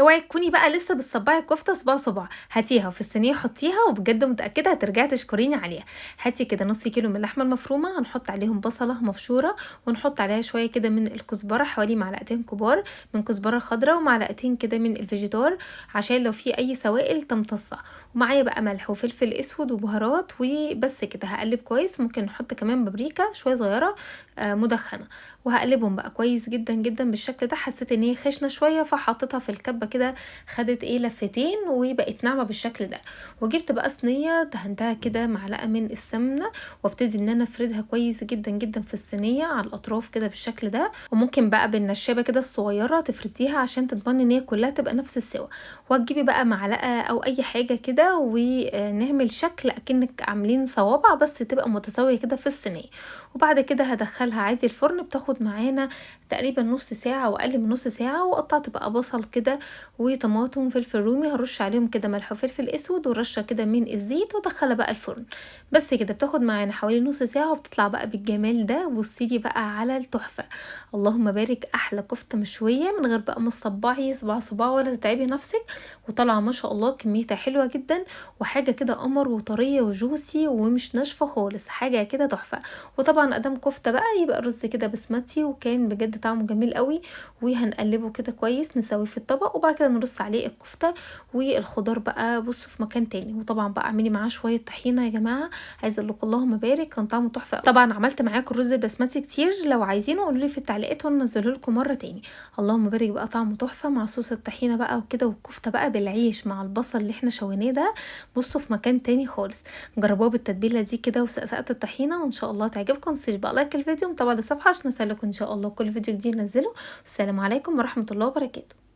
اوعي تكوني بقى لسه بتصبعي الكفتة صباع صباع، هاتيها في الصينية حطيها، وبجد متاكدة هترجعي تشكريني عليها. هاتي كده نص كيلو من اللحمة المفرومه، هنحط عليهم بصله مبشوره، ونحط عليها شوية كده من الكزبره، حوالي معلقتين كبار من كزبره خضراء، ومعلقتين كده من الفيجيتار عشان لو في اي سوائل تمتصها. ومعايا بقى ملح وفلفل اسود وبهارات وبس كده. هقلب كويس، ممكن نحط كمان بابريكا شوية صغيرة مدخنه، وهقلبهم بقى كويس جدا جدا بالشكل ده. حسيت ان هي خشنه شوية فحطيتها في الكبه كده، خدت ايه لفتين وبقت ناعمة بالشكل ده. وجبت بقى صينية دهنتها كده معلقه من السمنة، وابتدي ان انا افردها كويس جدا جدا في الصينية على الاطراف كده بالشكل ده. وممكن بقى بالنشابه كده الصغيرة تفرديها عشان تضمني ان هي كلها تبقى نفس السوا. وهتجيبي بقى معلقه او اي حاجة كده ونعمل شكل اكنك عاملين صوابع، بس تبقى متساوية كده في الصينية. وبعد كده هدخلها عادي الفرن، بتاخد معانا تقريبا نص ساعة واقل من نص ساعة. وقطعت بقى بصل كده وطماطم وفلفل رومي، هرش عليهم كده ملح وفلفل اسود ورشه كده من الزيت، وادخلها بقى الفرن. بس كده بتاخد معانا حوالي نص ساعة وبتطلع بقى بالجمال ده. بصيلي بقى على التحفة، اللهم بارك، احلى كفته مشوية من غير بقى ما تصبعي صباع صباع ولا تتعبي نفسك، وطالعه ما شاء الله كميتها حلوة جدا، وحاجه كده قمر وطريه وجوسي ومش ناشفة خالص، حاجة كده تحفة. وطبعا ادام كفته بقى يبقى رز كده بسمتي، وكان بجد طعمه جميل قوي. وهنقلبه كده كويس نسويه في الطبق، وبعد كده نرص عليه الكفتة والخضار بقى بصوا في مكان تاني. وطبعا بقى اعملي معاه شوية طحينه يا جماعة، عايزه اقول لكم اللهم بارك، كان طعمه تحفة. طبعا عملت معاكم الرز البسمتي كتير، لو عايزينه قولوا لي في التعليقات وانا انزله لكم مرة تاني. اللهم بارك بقى طعمه تحفة مع صوص الطحينه بقى وكده، والكفته بقى بالعيش مع البصل اللي احنا شويناه ده، بصوا في مكان تاني خالص. جربوه بالتتبيله دي كده وسقسقه الطحينه، وان شاء الله تعجبكم. متنسوش بقى like الفيديو ومتابعة للصفحه عشان اسالكم ان شاء الله كل فيديو جديد ننزله. السلام عليكم ورحمة الله وبركاته.